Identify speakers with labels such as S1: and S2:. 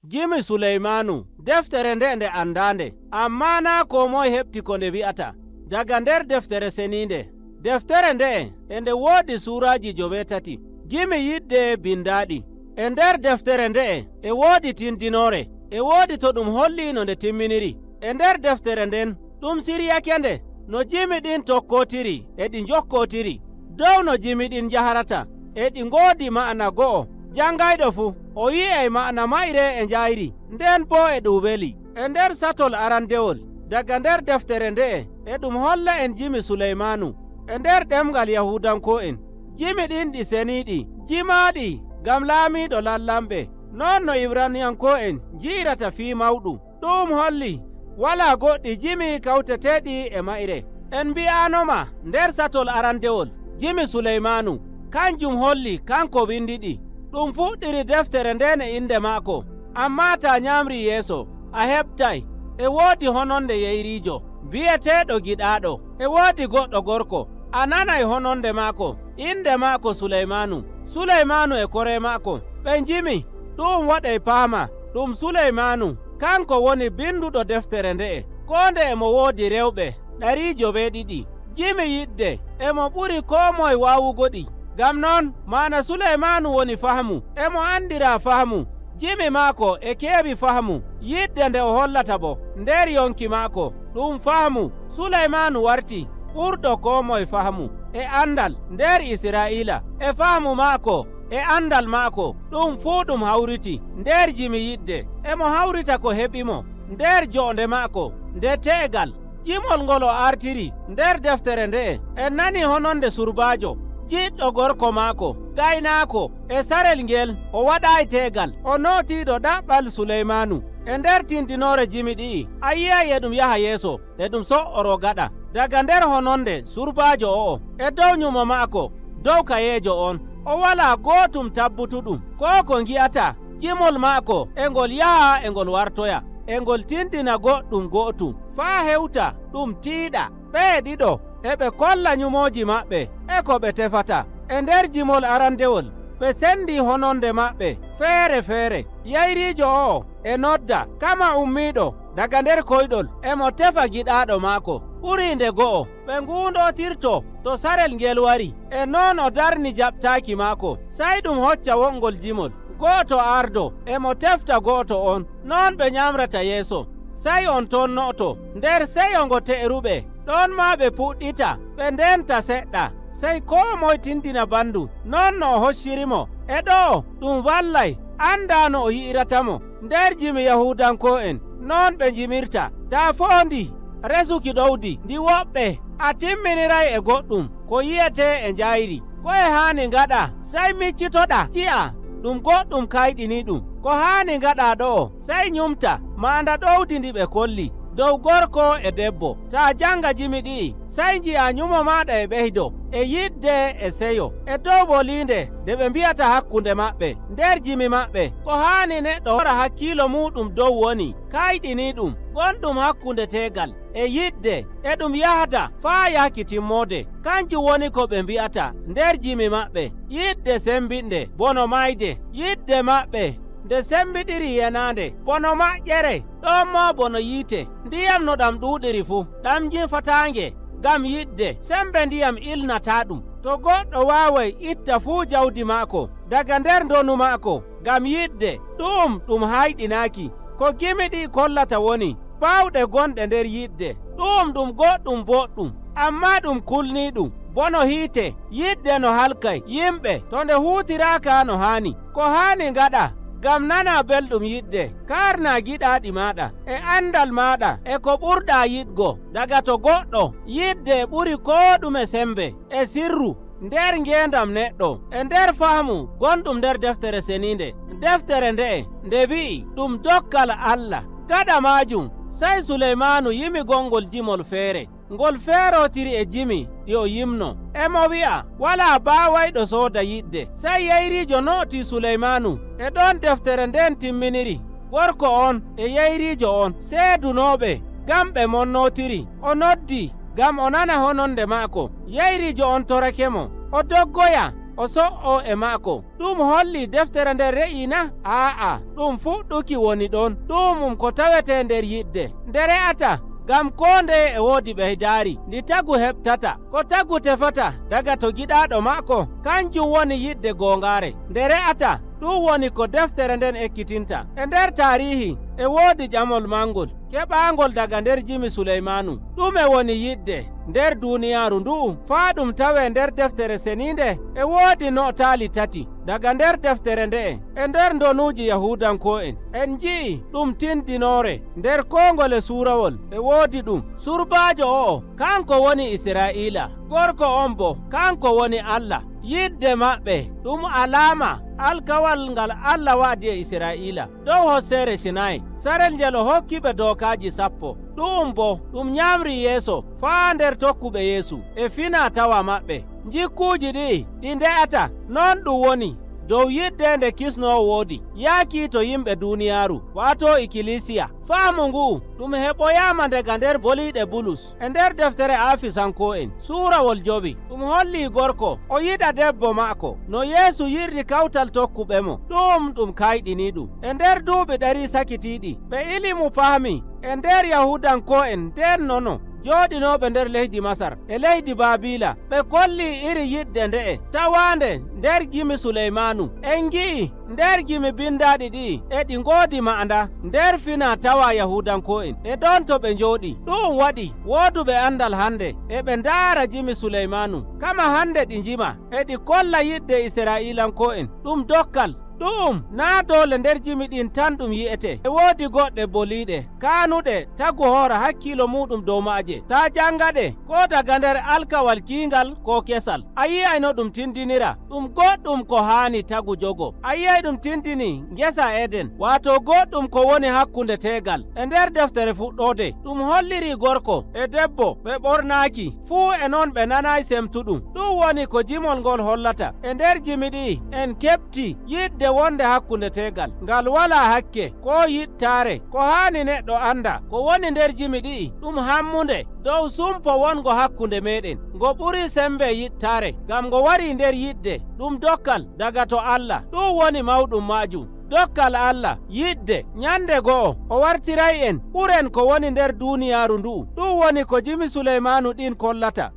S1: Gimi Suleymanu, deftere nde nde andande, ammaa naa koo moye heɓti ko nde wi'ata. Daga nder deftere seniinde, deftere nde'e e nde woodi suuraaji 8, gimi yidde bindaaɗi. E nder deftere nde'e e woodi tindinoore, e woodi to ɗum holli no nde timminiri. E nder deftere nden ɗum siryake nde no jimi ɗin tokkotiri e ɗi njokkotiri. Dow no jimi ɗin njaharata e ɗi ngoodi ma'ana go'o. Jangayɗo fuu o yi'ay ma'ana mayre e njayri, nden bo e ɗum weli. E nder satol arandewol daga nder deftere nde'e e ɗum holla en jimi Suleymanu e nder ɗemngal Yahuudanko'en. Jimi ɗin ɗi seniiɗi, jimaaɗi ngam laamiiɗo lallamɓe. Non no Ibraniyanko'en nji'irata fii mawɗum. Ɗum holli walaa goɗɗi jimi kawteteeɗi e mayre. En mbi'anoma nder satol arandewol jimi Suleymanu, kanjum holli kanko windiɗi. Ɗum fuɗɗiri deftere nden e inde maako, ammaa taa nyamri yeeso a heɓtay e woodi hononde yeyriijo bi'eteeɗo giɗaaɗo. E woodi goɗɗo gorko, a nanay hononde maako, inde maako Suleymanu. Suleymanu e kore maako ɓe njimi, ɗum waɗay paama ɗum Suleymanu, kanko woni binduɗo deftere nde'e. Ko nde emo woodi rewɓe 800, jimi yidde emo ɓuri koo moye waawugo ɗi. Ngam non mana Suleymanu woni fahmu, emo andira fahmu. Jimi maako e keewi fahmu, yidde nde o hollata bo nder yonki maako ɗum fahmu. Suleymanu warti ɓurɗo koo moye fahmu e andal nder Isra'iila. E fahmu maako e andal maako ɗum fuu ɗum hawriti nder jimi yidde. Emo hawrita ko heɓimo nder jonde maako nde teegal. Jimol ngol o artiri nder deftere nde'e, en nani hononde surbaajo jiɗɗo gorko maako gaynaako e sarel ngel o waɗaay teegal, o nootiiɗo ɗaɓɓal Suleymanu. E nder tindinoore jimi ɗi'i a yi'ay e ɗum yaha yeeso e ɗum so'oro gaɗa. Daga nder hononde surbaajo o'o e dow nyumo maako dow kayeejo on, o walaa gootum tabbutuɗum. Ko ko ngi'ata jimol maako e ngol yaha e ngol wartoya, e ngol tindina goɗɗum go'otum faa hewta ɗum tiiɗa. Ɓe ɗiɗo e ɓe kolla nyumooji maɓɓe e ko ɓe tefata. E nder jimol arandewol ɓe sendi hononde maɓɓe feere feere. Yayriijo o'o e nodda kama ummiiɗo daga nder koyɗol, emo tefa giɗaaɗo maako ɓuri nde go'o. Ɓe ngundotirto to sarel ngel wari, e non o darni jaɓtaaki maako. Sey ɗum hocca wongol jimol go'oto ardo, emo tefta go'oto on. Non ɓe nyamrata yeeso, sey on tonnoto nder seyo ngo te'ruɓe. Ɗon ma ɓe puɗɗita ɓe ndenta seɗɗa, sey koo moye tindina bandu non no o hoccirimo. E ɗo ɗum wallay anda no o yi'iratamo. Nder jimi Yahudanko'en non ɓe jimirta. Ta fondi resuki ɗowdi ndi woɓɓe, a timminiray e goɗɗum ko yiyete e njayri. Ko e haani ngaɗa sey miccitoɗa ji'a ɗum goɗɗum kayɗini ɗum. Ko haani ngaɗa ɗo'o sey nyumta manda ɗowdi ndi ɓe kolli dow gorko e debbo. Ta janga jimi ɗi'i sey nji'a nyumo maɗa e ɓeydo e yidde e seyo e dow boliinde nde ɓe mbiyata hakkunde maɓɓe nder jimi maɓɓe. Ko haani neɗɗo hora hakkilo muɗum dow woni kayɗini ɗum gonɗum hakkunde teegal e yidde e ɗum yahata faa yahki timmode. Kanjum woni ko ɓe mbi'ata nder jimi maɓɓe. Yidde sembiɗnde bono mayde, yidde maɓɓe nde sembiɗiri yenaande bono maƴƴere, ɗon mo bono yiite. Ndiyam no ɗam ɗuuɗiri fuu ɗam jifataange ngam yidde sembe ndiyam ilnata ɗum. To goɗɗo waaway itta fuu jawdi maako daga nder ndonu maako ngam yidde, ɗum ɗum hayɗinaaki. Ko gimi ɗi kollata woni baawɗe gonɗe nder yidde. Ɗum ɗum goɗɗum boɗɗum, amma ɗum kulniiɗum bono hiite. Yidde no halkay yimɓe to nde huutiraaka no haani. Ko haani ngaɗa ngam nana belɗum yidde, karna giɗaaɗi maɗa e andal maɗa e ko ɓurɗa yiɗgo daga to goɗɗo. Yidde ɓuri koo ɗume sembe e sirru nder ngendam neɗɗo e nder faamu gonɗum nder deftere seniinde. Deftere nde'e nde wi'i ɗum dokkal Allah. Gaɗa maajum sey Suleymanu yimi gongol jimol feere ngol feerotiri e jimi ɗi o yimno. Emo wi'a walaa baawayɗo sooda yidde. Sey yeyriijo nooti Suleymanu. E ɗon deftere nden timminiri. Gorko on e yeyriijo on seedunooɓe ngam ɓe monnotiri. O noddi ngam o nana hononde maako. Yeyriijo on torake mo o doggoya. O so''o e maako. Ɗum holli deftere nden re'ii na? Aa'a, ɗum fuɗɗuki woni ɗon. Ɗumum ko tawete nder yidde. Nde re'ata ngam koo ndeye e woodi ɓeydaari ndi tagu heɓtata. Ko tagu tefata daga to giɗaaɗo maako, kanjum woni yidde goongaare. Nde re'ata, ɗum woni ko deftere nden ekkitinta. E nder taarihi e woodi ƴamol mangol keɓaangol daga nder jimi Suleymanu. Ɗume woni yidde nder duuniyaaru ndu'u faa ɗum tawe nder deftere seniinde? E woodi notaali tati daga nder deftere nde'e e nder ndonuuji Yahuudanko'en. En nji'i ɗum tindinoore nder koo ngole suurawol e woodi ɗum. Surbaajo o'o kanko woni Isra'iila, gorko on bo kanko woni Allah. Yidde maɓɓe ɗum alaama alkawal ngal Allah waɗi e Isra'iila dow hosseere Sinai, sarel ngel o hokkiɓe dookaaji 10. Ɗum bo ɗum nyamri yeeso faa nder tokkuɓe Yeesu e fina tawa maɓɓe. Jikkuuji ɗi'i ɗi nde'ata non ɗum woni dow yidde nde kisnowo woodi yaaki to yimɓe duuniyaaru, waato ikkilisiya. Faamu ngu ɗum heɓoyama daga nder boliiɗe Bulus e nder deftere Afisanko'en suurawol 5. Ɗum holli gorko o yiɗa debbo maako no Yeesu yirri kawtal tokkuɓe mo. Ɗum ɗum kayɗini ɗum. E nder duuɓi 100 sakitiiɗi ɓe ilimu paami e nder Yahudanko'en nden nono jooɗinoɓe nder leydi Masar e leydi Baabila, ɓe kolli iri yidde nde'e tawaande nder gimi Suleymanu. En ngi'i nder gimi bindaaɗi ɗi'i e ɗi ngoodi ma'anda nder fina tawa Yahudanko'en e ɗon to ɓe njooɗi. Ɗum waɗi wooduɓe andal hande e ɓe ndaara jimi Suleymanu kama hande ɗi njima e ɗi kolla yidde Isra'ilanko'en. Ɗum dokkal. Ɗum naa doole nder jimi ɗin tan ɗum yi'ete. E woodi goɗɗe boliiɗe kaanuɗe tagu hoora hakkilo muɗum dow maaje. Ta janga ɗe ko daga nder alkawal kiingal ko kesal. A yi'ay no ɗum tindinira. Ɗum goɗɗum ko haani tagu jogo. A yi'ay ɗum tindini ngesa Eden, waato goɗɗum ko woni hakkunde teegal. E nder deftere fuɗɗoode ɗum holliri gorko e debbo ɓe ɓornaaki fuu e non ɓe nanaay semtuɗum. Ɗum woni ko jimol ngol hollata. E nder jimi ɗi en keɓti yidde wonde hakkunde teegal ngal wala hakke ko yiɗtaare. Ko haani neɗɗo anda ko woni nder jimi ɗi'i ɗum hammunde dow sumpo wongo hakkunde meɗen. Ngo ɓuri sembe yiɗtaare ngam ngo wari nder yidde. Ɗum dokkal daga to Allah. Ɗum woni mawɗum maajum. Dokkal Allah yidde nyande go'o o wartiray en ɓuren ko woni nder duuniyaaru ndu'u. Ɗum woni ko jimi Suleymanu ɗin kollata.